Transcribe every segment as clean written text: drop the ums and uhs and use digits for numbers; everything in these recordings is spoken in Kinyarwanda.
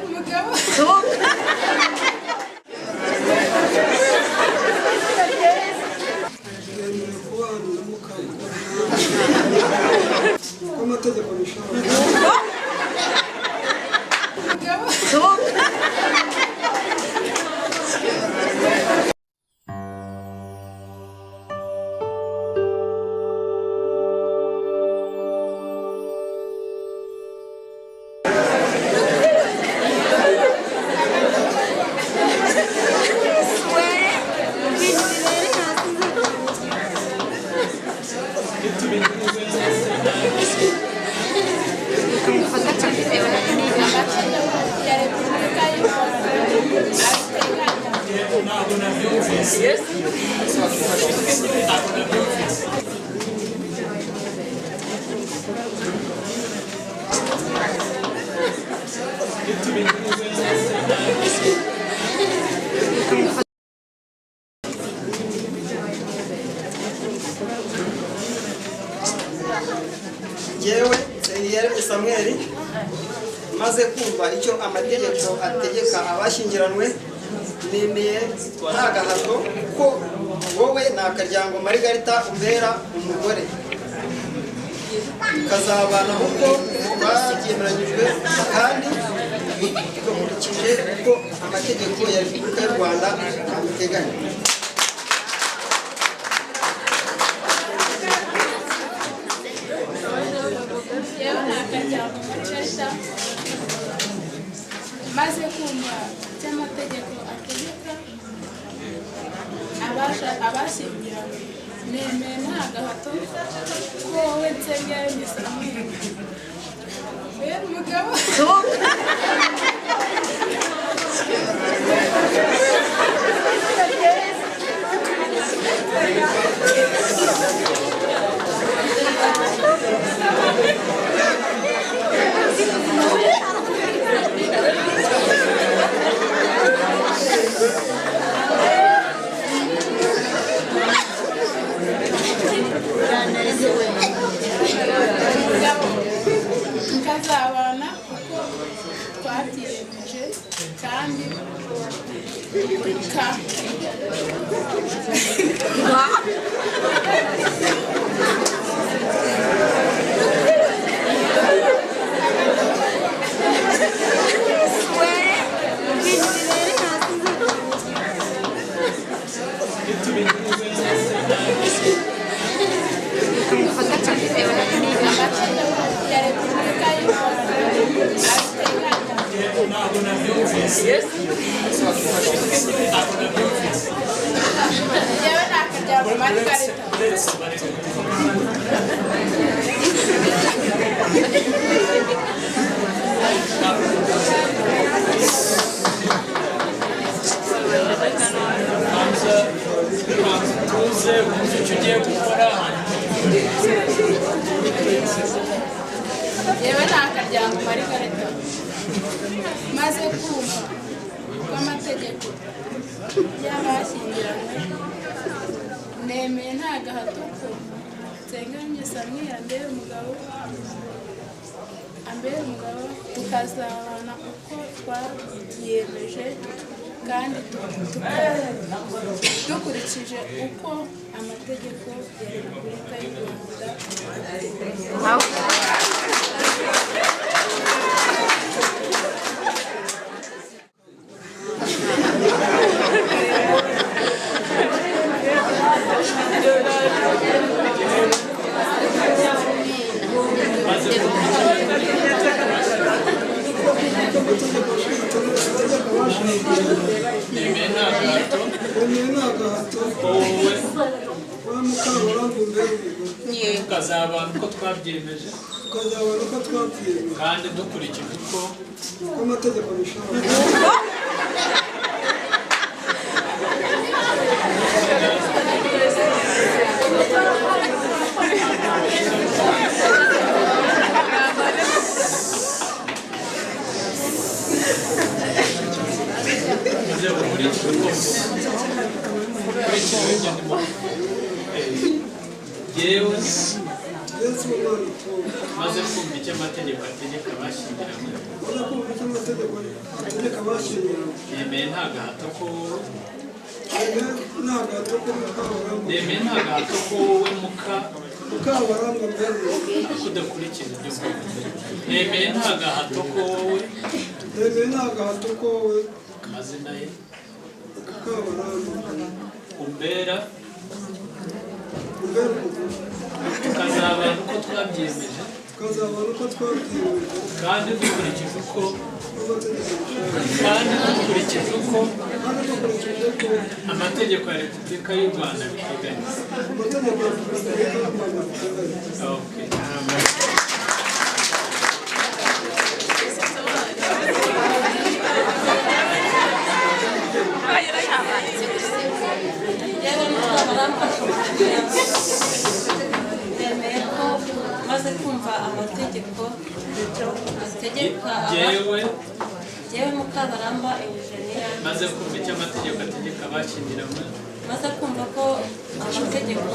Umugabo. Yemewe kubana na Mukabuganza uko amategeko abishaka. Umugabo. Amategeko ya Repubulika y'u Rwanda abiteganya. Ntabwo nabyumvise, ntabwo nabyumvise. Yewe Nsengiyaremye Samweli, maze kumva icyo amategeko ategeka abashyingiranwe, nemeye nta gahato ko wowe ni Akaryango Marigarita umbera umugore, tukazabana uko twabyemeranyijwe kandi dukurikije uko amategeko ya Repubulika y'u Rwanda abiteganya. Yewe ni Akaryango Mukesha, maze kumva icyo amategeko ategeka abashyingiranywe, nemeye nta gahato ko wowe Nsengiyaremye Samweli umbera umugabo. Umugabo, tukazabana uko twabyiyemeje kandi ka Amategeko ya Repubulika y'u Rwanda abiteganya. Ntabwo nabyumvise, ntabwo nabyumvise. Yewe ni Akaryango Marigarita. Uretse bareke. Banza, banza utuze, wumve icyo ugiye gukora, hanyuma Yewe ni Akaryango Marigarita, maze kumva ko amategeko y'abashyingiranywe, nemeye nta gahato ko Nsengiyaremye Samweli ambera umugabo, tukazabana uko twabyiyemeje kandi dukurikije uko amategeko ya Repubulika y'u Rwanda abiteganya. Maze kumva Amategeko ategeka abashyingiranywe, nemeye nta gahato nemeye nta gahato ko wowe wowe Mukabarambi umbera umugore, tukazabana uko twabyiyemeje tukazabana uko twabyiyemeje kandi dukurikije uko uko amategeko abishaka. Maze ukurikije uko ukurikije ibyo ndimo. Yewe Yesu umwana Paul, maze kumva icyo amategeko ategeka abashyingiranywe, maze kumva icyo amategeko Abashyingiranywe. Nemeye nta gahato ko wowe. Nemeye nta gahato ko Mukabaramba. Nemeye nta gahato ko wowe muka. Mukabaramba mbere umugore. Kudakurikiza ibyo mvuga. Nemeye nta gahato ko wowe. Nemeye nta gahato ko wowe. Amazina ye. Mukabaramba. Umbera. Umbera umugore. Tukazabana uko twabyiyemeje. Tukazabana uko twabyiyemeje. Kandi dukurikije uko. Amategeko. Kandi dukurikije uko. Kandi dukurikije uko. Amategeko ya Repubulika y'u Rwanda abiteganya. Amategeko ya Repubulika y'u Rwanda abiteganya. Okay. Yewe Mukabaramba, nemeye ko maze kumva amategeko ategeka. Jyewe. Jyewe Mukabaramba Eugenia. Maze kumva icyo amategeko ategeka abashyingiranywe. Maze kumva ko amategeko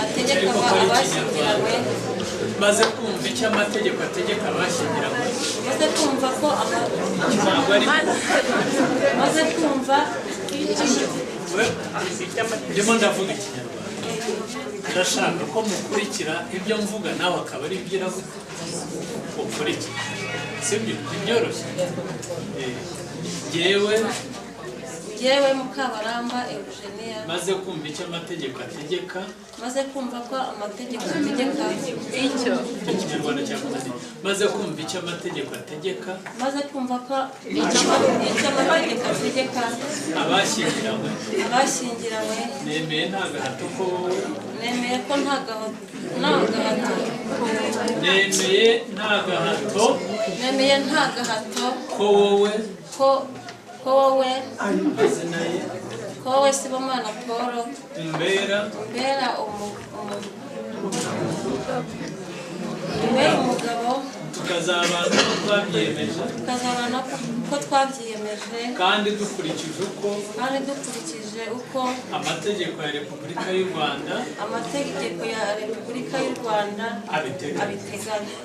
ategeka Ariko ko ari abashyingiranywe. Ikinyarwanda. Maze kumva icyo amategeko ategeka abashyingiranywe. Maze kumva ko Ntabwo ari. Maze kumva. We, ndimo ndavuga ikinyarwanda, ndashaka ko mukurikira ibyo mvuga, nawe akaba ari ibyo iravuga ukurikira, sibyo? Ntibyoroshye. Jyewe. Jyewe Mukabaramba Eugenia. Maze kumva icyo amategeko ategeka. Maze kumva ko amategeko ategeka. Icyo kinyarwanda cyakunaniye. Maze kumva icyo amategeko ategeka. Maze kumva ko icyo amategeko ategeka. Abashyingiranywe. Abashyingiranywe. Nemeye nta gahato ko wowe. Nemeye ko nta gahato. Nemeye nta gahato. Nemeye nta gahato. Ko wowe. Ko wowe. Amazina ye. Ko wowe Sibomana Paul. Umbera. Umbera umugabo. Tukazabana uko twabyiyemeje. Tukazabana uko twabyiyemeje. Kandi dukurikije uko. Kandi dukurikije uko. Amategeko ya Repubulika y'u Rwanda. Amategeko ya Repubulika y'u Rwanda. Abiteganya. Abiteganya.